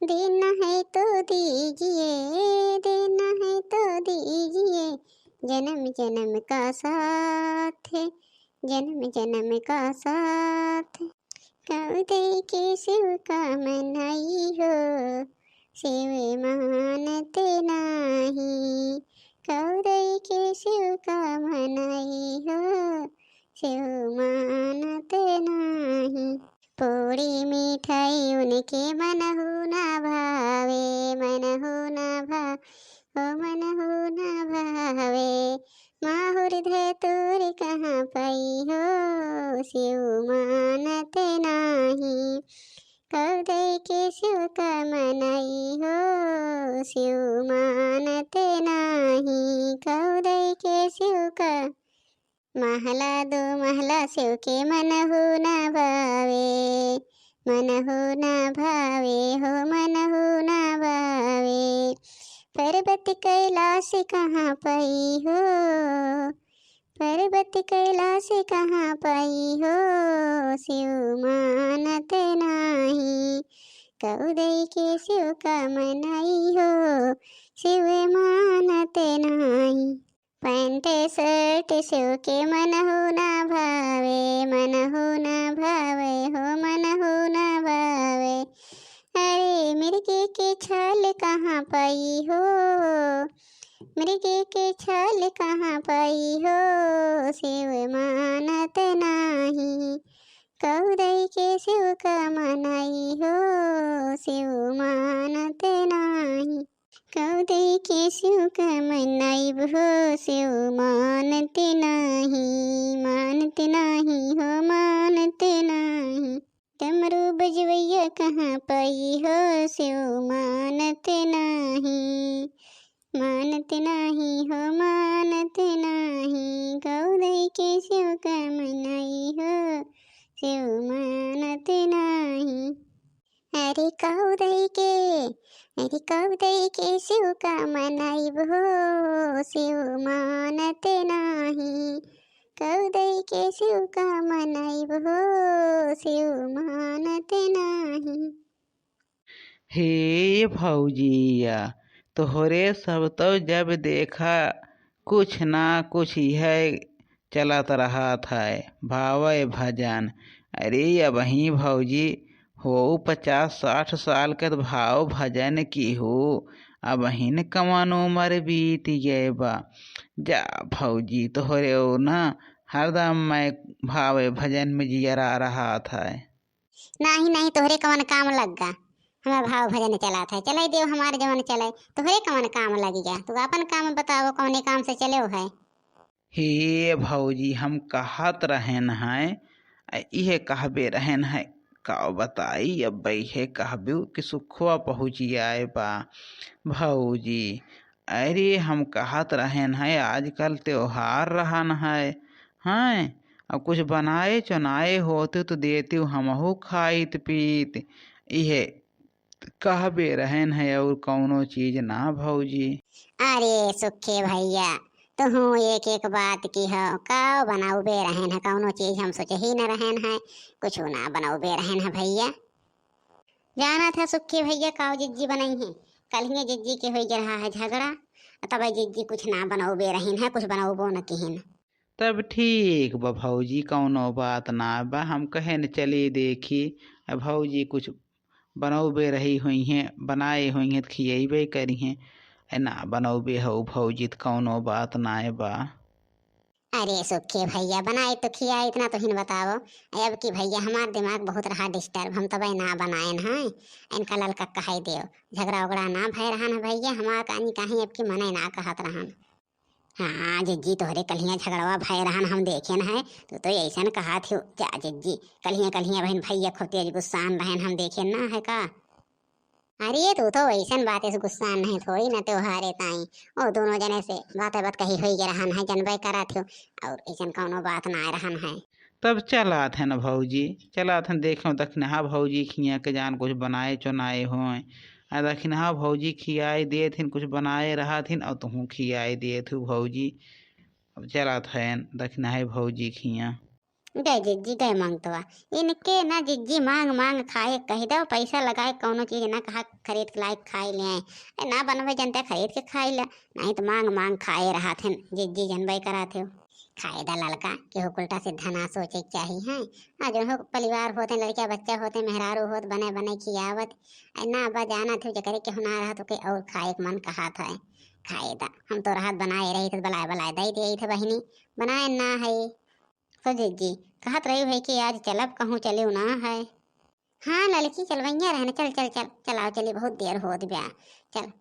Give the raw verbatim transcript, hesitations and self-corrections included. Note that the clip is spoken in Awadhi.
देना है तो दीजिए, देना है तो दीजिए, जन्म जन्म का साथ, जन्म जन्म का साथ। कउदई के शिव का मनई हो, शिव मानत नाही। कउदई के शिव का मनई हो, शिव मानत नाही। पूड़ी मिठाई उनके मनहु ना भावे, मनहु ना भा-, हो मनहु ना भावे। माहुर धतूर कहाँ पाई हो, शिव मानत नाही। कउदई के शिव का मनई हो, शिव मानत नाही। कउदई के शिव का महला दो महला शिव के मनहु ना भावे, मनहु ना भावे हो, मनहु ना भावे। पर्वत कैलाश कहाँ पाई हो, पर्वत कैलाश कहाँ पाई हो, शिव मानत नाही। कउदई के शिव का मनई हो, शिव मानत नाही। पैंट शर्ट शिव के मनहु ना भावे, मनहु ना भावे हो, मनहु ना भावे। अरे मिर्गे के छाल कहाँ पाई हो, मिर्गे के छाल कहाँ पाई हो, शिव मानत नाही। कउदई के शिव का मनई हो, शिव मानत नाही। कउदई के शिव का मनई हो, शिव मानत नाही, मानत नाही हो, मानत नाही। डमरू बजवैया कहाँ पाई हो, शिव मानत नाही, मानत नाही हो, मानत नाही। कउदई के शिव का मनई हो, शिव मानत नाही। अरे कउदई के, अरे कउदई के शिव का मनई हो, शिव मानत नाही। कउदई के शिव का मनई हो, शिव मानत नाही। हे भौजिया, तोहरे सब तो जब देखा कुछ ना कुछ यह चलत रहत है, भावे भजन। अरे अबहीं भौजी हो पचास साठ साल के त भाव भजन की हो, अबहिन कवन उमर बीत गए बा। जा भौजी, तोहरे ओ ना हरदम मैं भावे भजन में जियरा रहत है। नाही, नाही, तोहरे कवन काम लग गा, हमार भाव भजन चलात है, चलाई देव हमार जवन चले, तोहरे कवन काम लग गा, तू आपन काम बताओ, कौने काम से चले है? हे भौजी, हम कहत रहेन है, आ इहे कहबे रहेन है, का बताई, अब इहे कहबे कि सुखवा पहुँची आए बा भौजी। अरे हम कहत रहेन है, आजकल त्योहार रहन है, हैं, अब कुछ बनाए चुनाए होते तो देती, हमहू खाइत पीत। इहे कहबे रहेन है और कौनो चीज ना भौजी। अरे सुखे भैया, तुहू एक एक बात की हो, का बनाउबे रहेन है, कौनो चीज हम सोचे ही न रहेन है, कुछ ना बनाउबे रहेन है भैया। जानत है सुखे भैया, काव जिज्जी बनई है, कल्हिये जिज्जी के होई गे रहा है झगड़ा, तब जिज्जी कुछ ना बनउबे रहीन है, कुछ बनउबो न किहिन। तब ठीक बा भौजी, कौनो बात ना बा, हम कहेन चली देखी, आ भौजी कुछ बनउबे रही होइहें, बनाए होइहें त खियइबे करिहें, ए ना बनउबे हउ भौजी त कौनो बात नाय बा। अरे सुखे भैया, बनाए तो खियाए, इतना तो हिन बताओ, अब की भैया हमार दिमाग बहुत रहा disturb, हम तबे ना बनाएन हैं, इनका ललका कहे देव, झगड़ा उगड़ा ना भय रहन है भैया, हमार कानी काहे अब की मने ना कहत रहन। हाँ जिज्जी, तोहरे कल्हिया झगड़वा भय रहन हम देखेन है, तू तो ऐसन कहत हो। जा जिज्जी, कल्हिया कल्हिया बहिन भैया खूब तेज गुस्सान रहन हम देखेन ना है का। अरे तू तो ऐसन बात से गुस्सान नहीं थोड़ी ना त्योहारे ताई, ओ दोनों जने से बात बात कही होई गे रहन है, जनबे करत हो, और ऐसन कौनो बात ना रहन है। तब चलात है न भौजी, चलात है, देखो दखिनहा भौजी खिया के जान कुछ बनाए चुनाए होए। आ दखिनहा भौजी खियाए देत हिन, कुछ बनाए रहत हिन, और तुहूँ खियाए देत हू भौजी। अब चलात है दखिनहा भौजी खिया। गए जिज्जी, गए मंगतवा। इनके ना जिज्जी मांग मांग खाए कहि दो, पैसा लगाए कौनो चीज ना कहा खरीद के लाए खाए ले आए। ए, ना बनवे जनते खरीद के खाए ले, नहीं तो मांग मांग खाए रहत हैं जिज्जी, जनबे करत हो। खाए दा ललका, केहू उल्टा सीधा ना सोचे के चाही है। आ जौन हो परिवार होते, लड़का बच्चा होते, मेहरारू होत, बने बने खियावत। ए, ना बा जानत हो जकरे केहू ना रहत ओके और खाए के मन कहत है। खाए दा, हम तो रहत बनाए रही थे, बलाए बलाए दे दिए थे बहिनी, बनाए ना है। तो जिज्जी, कहत रही है कि आज चलब कहूँ, चले ना है। हाँ ललकी, चलवैया रहने, चल चल चल, चलाओ चली, बहुत देर होत ब्या। चल,